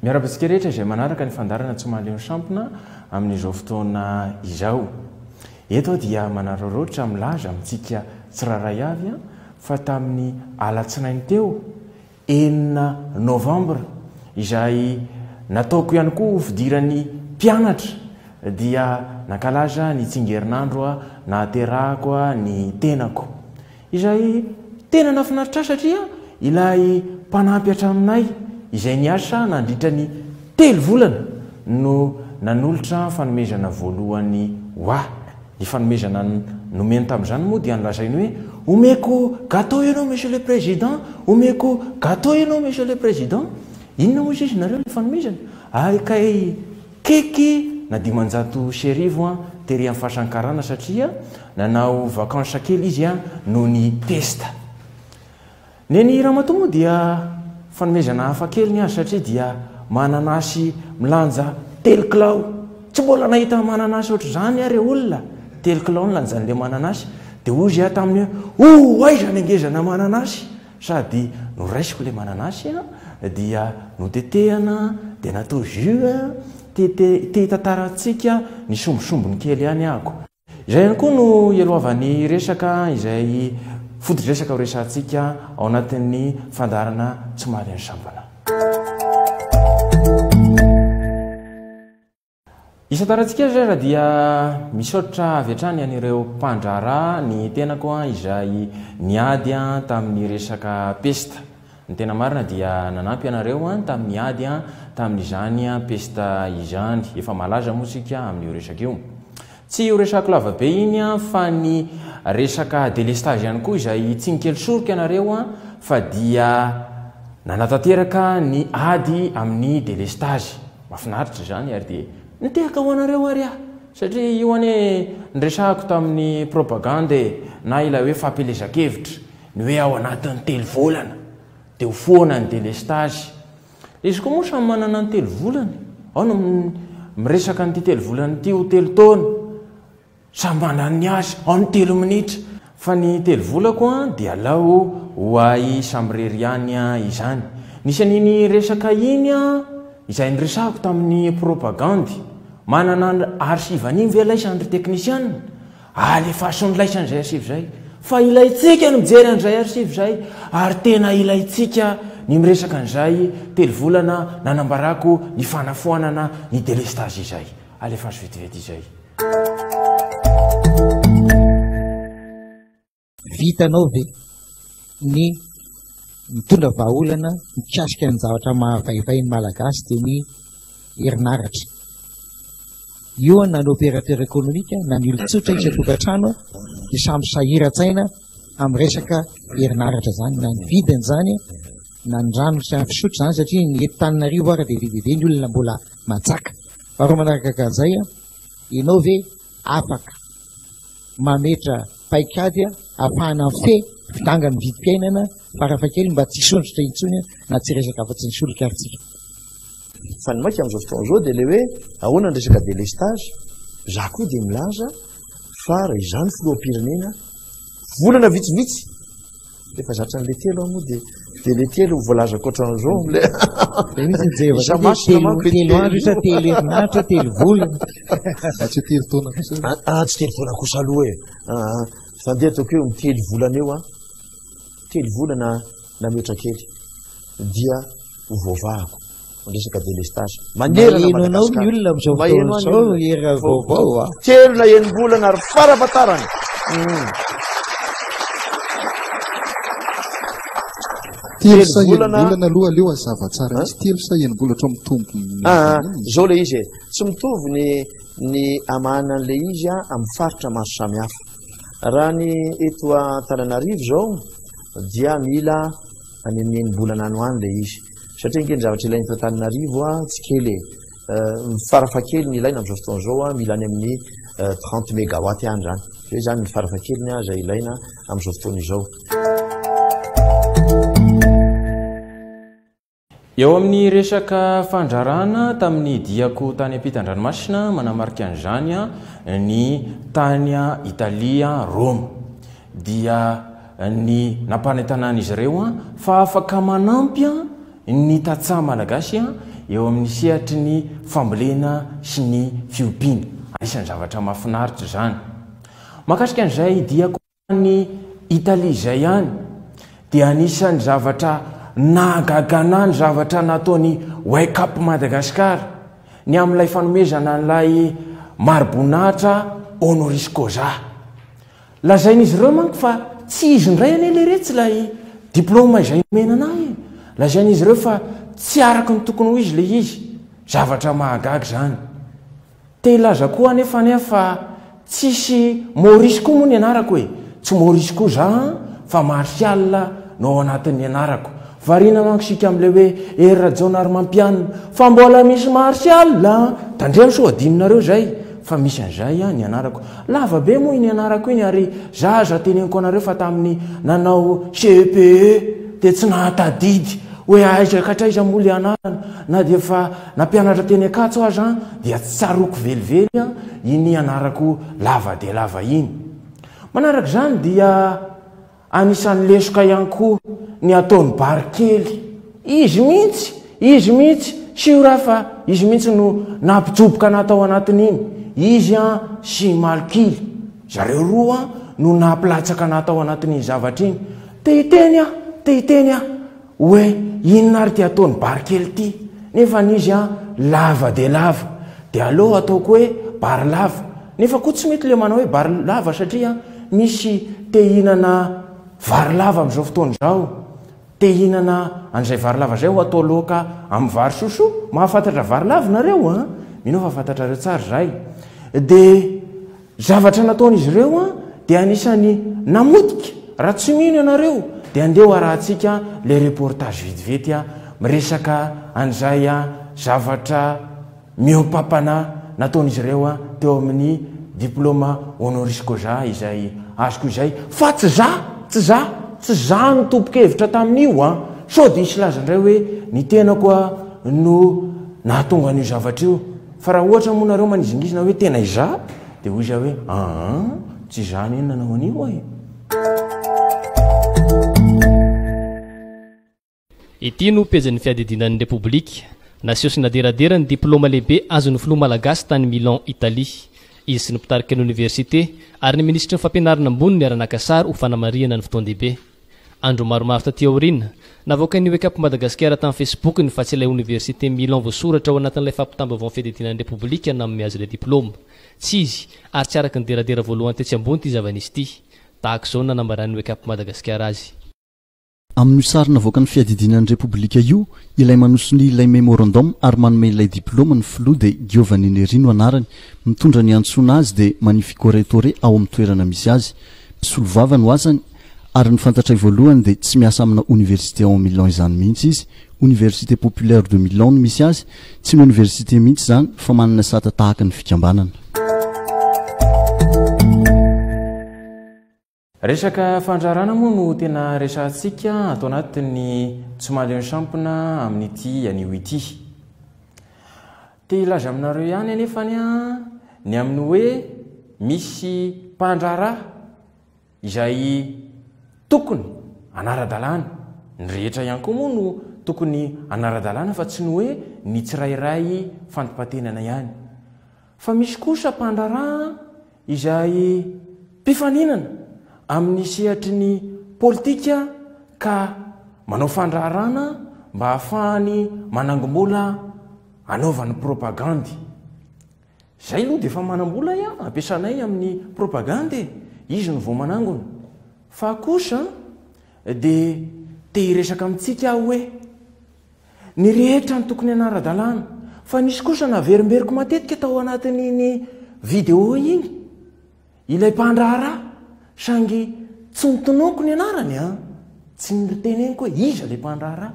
Miarahaba antsika rehetra izay manaraka ny fandaharana Tsy Mahaleo ny Sampona amin'izao fotoana izao. Eto aho dia manararaotra milaza amintsika tsirairay avy fa tamin'ny alatsinainy teo, enina novambra, izay nataoko ihany koa ho fidiran'ny mpianatra dia nankalaza ny tsingerinandro nahaterahako ny tenako. Izay tena nahafinaritra ahy satria ilay mpanampy hatraminay izay niasa nandritra ny telo volana no nanolotra fanomezana voalohany ho ahy. Ny fanomezana nomeny tamin'izany moa dia nolazainy hoe, Omeko gâteau ianao Monsieur le Président, omeko gâteau ianao Monsieur le Président. Inona moa izy nareo ilay fanomezana? Ary kay Keky na 1500 an tery am fasan karana satria nanao vacances kely izy an noho ny pesta. Neny ramatoa moa dia fanomezana hafa kely ny azy satria dia mananasy milanja telo kilao. Tsy mbola nahita mananasy ohatr'izany aho re olona. Telo kilao ny lanjan'ilay mananasy. Dia hoy izy aho taminy hoe, oh aiza ny hangezana mananasy? Sady noraisiko ilay mananasy dia notetehana dia natao jus te te te hitantarantsika ny sombisombiny kely ihany ahako. Izay ihany koa no ialohavan'ny resaka izay foto-dresaka ho resahantsika ao anatin'ny fandaharana Tsy Mahaleo ny Sampana. Isantarantsika aza ary dia misaotra avy hatrany an'ireo mpandraharaha ny tenako izay niady tamin'ny resaka pesta. Ny tena marina dia nanampy anareo tamin'ny ady tamin'izany pesta izany. Efa malaza moa isika amin'io resaka io. Tsy io resako lava be iny fa ny resaka delestage ihany koa izay tsy nikely soroka ianareo fa dia nanatanteraka ny ady amin'ny delestage. Mahafinaritra izany ary dia nitehaka ho anareo ary aho satria io anie niresahako tamin'ny propagande e, na ilay hoe fampielezan-kevitra, ny hoe ao anatin'ny telo volana dia ho foana ny delestage. Izy koa moa samy manana ny telo volany, ao no miresaka an'ity telo volana ity ho telo taona. Samy manana ny azy, ao ny telo minitra. Fa ny telo volako an dia alao ho ahy samirery ihany izany. Nisy an'iny resaka iny an izay niresahako tamin'ny propagandy. Manana archive an'iny ve laisany ry teknisiana? Alefaso ny laisany izay archive izay. Fa ilaintsika ny mijery an'izay archive izay ary tena ilaintsika ny miresaka an'izay telo volana nanambarako ny fanafoanana ny delestage izay. Alefaso vetivety izay. Vitanao ve ny mitondra vahaolana mikasika ny zavatra mahavaivay ny Malagasy dia ny herinaratra? Io na ny opérateur économique na ny olon-tsotra isan-tokantrano dia samy sahiran-tsaina amin'ny resaka herinaratra izany, na ny vidiny izany na ny rano sy ny fisotro izany satria ny eto Tananarivo ary dia be dia be ny olona mbola manjaka. Faharoa manaraka an'izay, ianao ve afaka mametra paikady ahafahana mifehy fidangan'ny vidim-piainana farafahakeliny mba tsy hisondrotra intsony na tsy hiresaka afa-tsy ny solika ary tsika? Fa ny maika amin'izao fotoana izao dia ilay hoe ahoana ny resaka délestage, za koa dia milaza fa raha izaho no filoham-pirenena, volana vitsivitsy Efa zatra an'le telo aho moa dia dia le telo voalazako ohatran'izao am'le Zay mihitsy ny jery Isa masina telo manko telo andro isa telo herinaratra telo volana. Ah, tsy telo taona kosa. Ah, ah, tsy telo taona kosa aloha e. Ah, ah. Fa ndeha ataoko hoe mitelo volana eo an. Telo volana nametra kely dia ho voavahako. Resaka délestage. Manerana Maheno anao ny olona amin'izao Maheno fotoana ny izao olona. hera vaovao a. Telo na enim-bolana ary farafahatarany. Mm. Telo sa Telo volana. enim-bolana aloha aleo hazava tsara mihitsy. Telo sa enim-bolana ohatran'ny mitombo ny Ah, izany. zao le izy e. Tsy mitovy ny ny amahana an'le izy a amin'ny faritra maro samihafa. Raha ny eto Antananarivo zao dia mila any amin'ny enim-bolana any ho any le izy. Satria ange ny zavatra ilaina eto Antananarivo a, tsy kely e. Ny farafahakeliny ilaina amin'izao fotoana izao a, mila any amin'ny 30 mégawatt any zany. Zay zany ny farafahakeliny a, izay ilaina amin'izao fotoana izao. Eo amin'ny resaka fandrarana tamin'ny diako tany ampitan-dranomasina, manamarika an'izany ny tany Italia, Roma, dia ny nampanentanan'izy ireo fa afaka manampy ny tantsaha malagasy eo amin'ny sehatry ny fambolena sy ny fiompiana. Anisan'ny zavatra mahafinaritra izany. Mahakasika an'izay diako any Italie izay ihany dia anisan'ny zavatra nahagaga anah ny zavatra nataon'i Wake Up Madagascar ny amin'ilay fanomezana an'ilay mari-boninahitra honoris causa. Lazain'izy ireo manko fa tsy izy indray anie leretsy ilay diplôma izay nomena anah e. Lazain'izy ireo fa tsy araka ny tokony ho izy ilay izy. Zavatra mahagaga izany. Te hilaza koa anefa anie fa tsisy Maurice koa moa ny anarako e! Tsy Maurice koa za an, fa Martial no ao anatin'ny anarako. Variana manko isika amin'ilay hoe Hery Rajaonarimampianina fa mbola misy Martial an! Tandremo sao adinonareo izay fa misy an'izay an ny anarako. Lava be moa iny anarako iny ary za aza teneniko anareo fa tamin'ny nanao CEPE dia tsy nahatadidy hoe aiza ka hatraiza moa ilay anarana na dia efa nampianatra teny Ankatso aza dia tsy tsaroako velively iny anarako lava dia lava iny. Manaraka izany dia anisan'ny lesoka ihany koa ny ataon'i Bary kely. Izy mihitsy, izy mihitsy, sûr aho fa izy mihitsy no nampijoboka anah tao anatin'iny. Izy sy i Malok'ily. Zareo roa no nampilatsaka anah tao anatin'iny zavatra iny. Te hiteny aho, te hiteny aho hoe inona ary ity ataon'i Bary kely ity, nefa izy an lava dia lava, dia aleo ataoko hoe Bary lava, nefa koa tsy mety ilay manao hoe Bary lava satria misy te hihinana vary lava amin'izao fotoana izao, te hihinana an'izay vary lava izay ho atao laoka amin'ny vary sosoa, mahafantatra vary lava nareo an? Mino aho fa fantatrareo tsara izay, dia. Zavatra nataon'izy ireo dia anisan'ny namotika, raha tsy mino ianareo dia andeha ho arahantsika ilay reportage vetivety miresaka an'izay zavatra mihoam-pampana nataon'izy ireo teo amin'ny diploma honoris causa izay azoko izay fa tsy za, tsy za, tsy za no tompon-kevitra tamin'io an! Sao dia hisy hilaza indray hoe ny tenako no nahatonga an'io zavatra io. Fa raha ohatra moa nareo manizingizina hoe tena izaho dia hoy izaho hoe aa tsy izaho anie no nanao an'io e. Ity no pejin'ny fiadidiana ny Repoblika. Naseho sy naderadera ny diplaoma lehibe azon'ny filoha malagasy tany Milan, Italie. Izy sy ny mpitarika ny oniversite ary ny minisitry ny fampianarana ambony niara-naka sary ho fanamarihana ny fotoan-dehibe. Andro maromaro taty aoriana, navoakan'ny Wake Up Madagasikara tamin'ny Facebook-ny fa tsy ilay oniversite Milan voasoratra ao anatin'ilay fampitam-baovaon'ny fiadidiana ny Repoblika nanome azy ilay diplaoma. Tsy izy, ary tsy araka ny deradera voalohany tetsy ambony ity zava-nisy ity. Tahaka izao no nanambaran'ny Wake Up Madagasikara azy. Amin'io sary navoakan'ny fiadidiana ny Repoblika io, ilay manosonia ilay memorandum ary manome ilay diplaoma ny filoha dia Giovanni Neri no anarany. Mitondra ny iantsoana azy dia Magnifico Rettore ao amin'ny toerana misy azy. Mpisolovava no asany ary ny fantatray voalohany dia tsy miasa amina oniversite ao Milan izany mihitsy izy, Université Populaire de Milan no misy azy, tsy ny oniversite mihitsy izany fa manana sata tahaka ny fikambanana. Resaka fandraharana moa no tena resahantsika ato anatin'ny Tsy Mahaleo ny Sampona amin'ity anio ity. Te hilaza aminareo ihany anefa ny amin'ny hoe misy mpandraharaha izay tokony hanara-dalàna, ny rehetra ihany koa moa no tokony hanara-dalàna fa tsy ny hoe ny tsirairay fantipatenana ihany. Fa misy kosa mpandraharaha izay mpifaninana amin'ny sehatry ny politika ka manao fandraharana mba hahafahany manangom-bola hanaovany propagandy. Zay aloha dia efa manam-bola aho ampiasanay amin'ny propagandy e! Izy no vao manangona. Fa kosa dia te hiresaka amintsika aho hoe ny rehetra no tokony hanara-dalàna. Fa nisy kosa naverimberiko matetika tao anatin'iny vidéo iny ilay mpandraharaha saingy tsy notononiko ny anarany an! Tsy noteneniko hoe iza ilay mpandraharaha.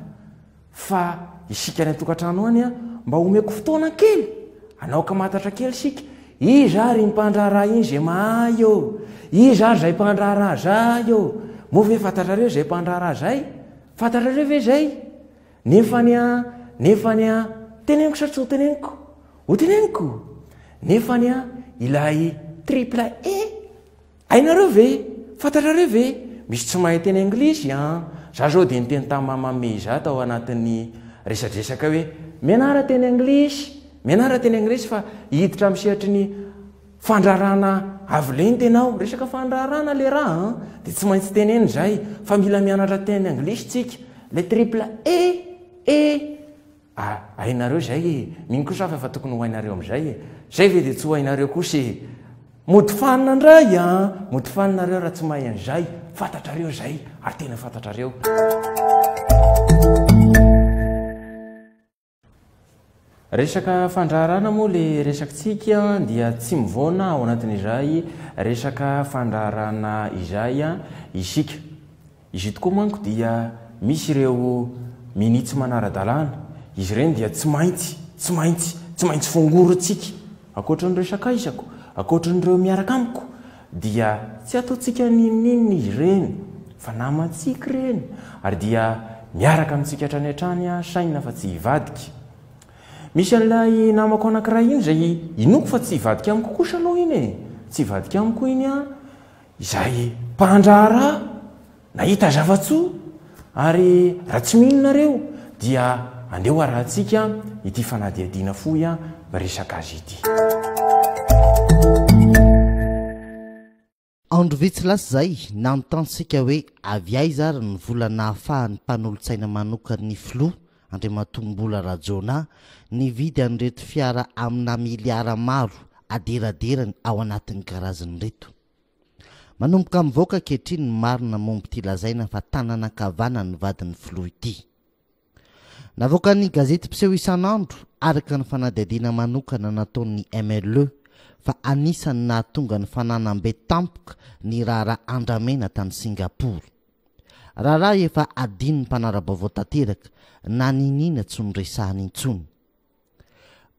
Fa isika any an-tokantrano any an, mba omeko fotoana kely, hanao ankamatatra kely isika, iza ary iny mpandraharaha iny izay mahay ô? Iza ary izay mpandraharaha izay ô? Moa ve fantatrareo izay mpandraharaha izay? Fantatrareo ve izay? Nefany an, nefany an, teneniko sa tsy ho teneniko? Ho teneniko! Nefany an, ilay triple E Hainareo ve? Fantatrareo ve? Misy tsy mahay teny anglisy an! Za zao dia niteny tamin'i Mama Meiza tao anatin'ny resadresaka hoe. mianara teny anglisy, mianara teny anglisy fa hiditra amin'ny sehatry ny fandraharahana avo lenta ianao. Resaka fandraharahana le raha an, dia tsy maintsy teneno izay fa mila mianatra teny anglisy tsika. Le triple E, E. Ah, hainareo izay e! Mino kosa aho fa efa tokony ho hainareo amin'izay e! Izay ve dia tsy ho hainareo kosa e! Mody fanina indray an! Mody fanina nareo raha tsy mahay an'izay! Fantatrareo izay, ary tena fantatrareo. Resaka fandraharahana moa le resakitsika dia tsy mivaona ao anatin'izay resaka fandraharahana izay isika. Izy io tokoa manko dia misy ireo mini tsy manara-dalàna, izy ireny dia tsy maintsy, tsy maintsy, tsy maintsy fongorintsika. Ankoatran'ireo sakaizako, ankoatran'ireo miaraka amiko dia tsy ataontsika n'inon'inona izy ireny fa namantsika ireny ary dia miaraka amintsika hatrany hatrany saina fa tsy hivadika. Misy an'ilay namako anankiray iny izay inoako fa tsy hivadika amiko kosa aloha iny e! Tsy hivadika amiko iny an! Izay mpandraharaha nahita zava-tsoa ary raha tsy mino nareo dia andeha ho arahantsika ity fanadihadiana fohy miresaka azy ity. Andro vitsy lasa izay, nanontany isika hoe avy aiza ary ny vola nahafahan'ny mpanolotsaina manokan'ny filoha, Andriamatoa Mbola Rajaonah, nividy an'ireto fiara amina miliara maro aderaderany ao anatin'ny garaziny ireto. Manomboka mivoaka ankehitriny ny marina momba ity lazaina fa tanana ankavanan'ny vadin'ny filoha ity. Navoakan'ny gazety mpiseho isan'andro araka ny fanadihadiana manokana nataon'ny MLE fa anisan'ny nahatonga ny fananam-be tampoka ny raharaha andramena tany Singapour. Raharaha efa adinon'ny mpanara-baovao tanteraka na niniana tsy noresahana intsony.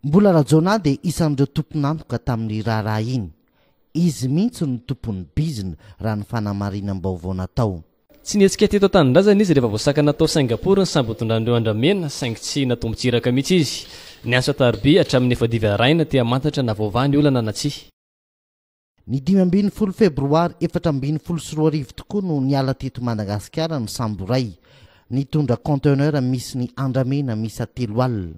Mbola Rajaonah dia isan'ireo tompon'antoka tamin'ny raharaha iny. Izy mihitsy no tompon'ny bizina raha ny fanamarinam-baovao natao. Tsy nihetsika teto an-tanindrazana izy rehefa voasakana tao Singapour ny sambo nitondran'ireo andramena, saingy tsy natombon-tsiraka mihitsy izy. Niantso an-tariby hatramin'ny efa-divy haraina te hamantatra na voavaha ny olana na tsia. Ny 15 febroary 2014 tokoa no niala teto Madagasikara ny sambo iray nitondra conteneur misy ny andramena miisa 30.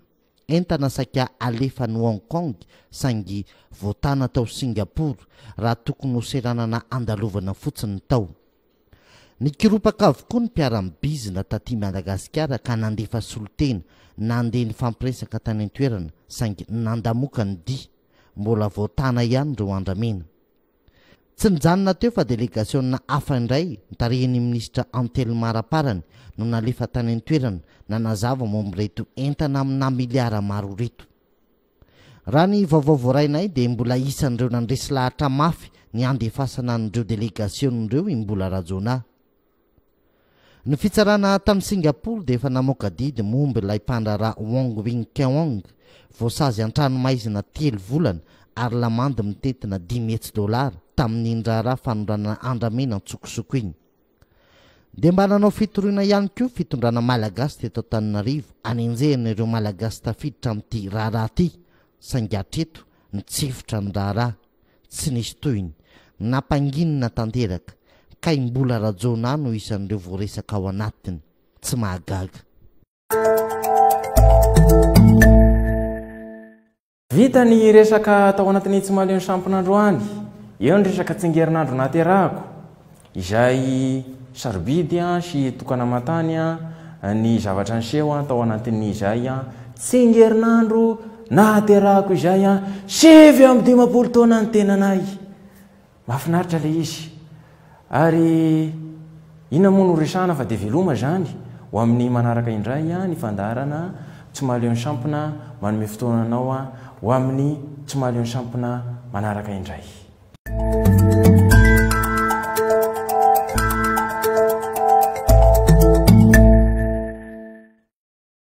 Entana saika alefa any Hong Kong saingy voatana tao Singapour raha tokony ho seranana andalovana fotsiny tao. Nikoropaka avokoa ny mpiara-mibizina taty Madagasikara ka nandefa solontena nandeha nifampiresaka tany an-toerana saingy nandamoka ny dia. Mbola voatana ihany ireo andramena. Tsy nijanona teo fa delegasiona hafa indray notarihin'ny minisitra Antelma Raparany no nalefa tany an-toerana nanazava momba ireto entana amina miliara maro ireto. Raha ny vaovao voarainay dia mbola isan'ireo nandresy lahatra mafy ny handefasana an'ireo delegasiona ireo i Mbola Rajaonah. Ny fitsarana tany Singapour dia efa namoaka didy momba ilay mpandraharaha Wong Wing Keong, voasazy an-tranomaizina telo volana ary lamandy mitentina 500 dolara tamin'iny raharaha fanondranana andramena an-tsokosoko iny. Dia mba nanao fitoriana ihany koa fitondrana malagasy teto Antananarivo anenjehana ireo malagasy tafiditra amin'ity raharaha ity saingy hatreto nitsefotra ny raharaha. Tsy nisy tohiny. Nampanginina tanteraka. Kay Mbola Rajaonah no isan'ireo voaresaka ao anatiny. Tsy mahagaga. Vita ny resaka tao anatin'ny Tsy Mahaleo ny Sampona androany. Eo ny resaka tsingerinandro nahaterahako, izay sarobidy sy tokana aman-tany ny zavatra niseho tao anatin'izay tsingerinandro nahaterahako izay 59 taona ny tenanay. Mahafinaritra ilay izy. Ary inona moa no resahana fa dia veloma izany ho amin'ny manaraka indray ny fandaharana Tsy mahaleo ny sampona manome fotoana anao ho amin'ny Tsy mahaleo ny sampona manaraka indray.